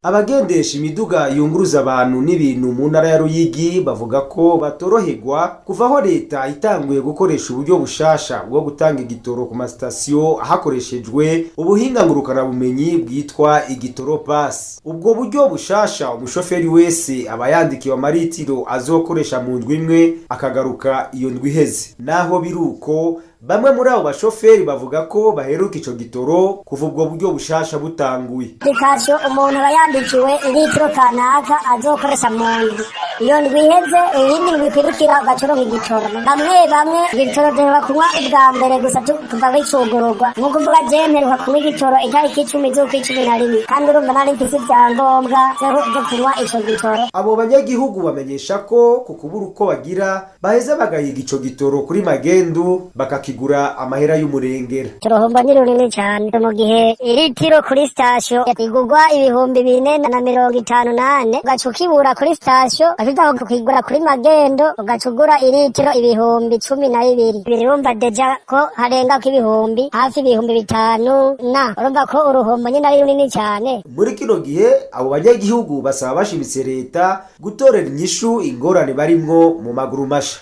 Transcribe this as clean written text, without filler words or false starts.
Abagendesha imiduga yunguruza abantu n'ibintu mu ntara ya Ruyigi bavuga ko batoroherwa kuva aho leta itanguye gukoresha uburyo bushasha bwo gutanga igitoro ku masitasiyo hakoreshejwe ubuhinga ngurukanabumenyi bwitwa igitoro pasi. Ubwo buryo bushasha, umushoferi wese aba yandikiwe amaritiro azokoresha mu ndwi imwe, akagaruka iyo ndwi iheze. Naho biri uko, bamwe muri abo bashoferi bavuga ko baheruka ico gitoro kuva ubwo buryo bushasha butanguye. Application, umuntu aba yandikiwe litiro kanaka azokoresha mu ndwi. Iyo ndwi iheze, iyindi ndwi ikurikira ugaca igitoro. Bamwe bamwe igitoro duheruka kunywa ubwa mbere gusa kuva bicugururwa. Ni ukuvuga jewe mperuka kunywa igitoro itariki 10 z'ukwa 11, kandi urumva nari mfise ivyangombwa vyo kunywa ico gitoro. Abo banyagihugu bamenyesha ko ku kubura uko bagira baheza bagahiga ico gitoro kuri magendu, bakakigura amahera y'umurengera. Turuhombo ni runini cyane mu gihe iritiro kuri sitasiyo igurwa 4054, ugaca ukibura kuri sitasiyo, ugaca uja kukigura kuri magendo, ugaca ugura iritiro 12,000. Birumva déjà ko harengako ibihumbi hafi 5000, na urumva ko uruhombo nyine ari runini cyane. Muri kino gihe abo banyagihugu basaba bashimitse leta gutorera inyishu ingorane barimwo mu maguru masha.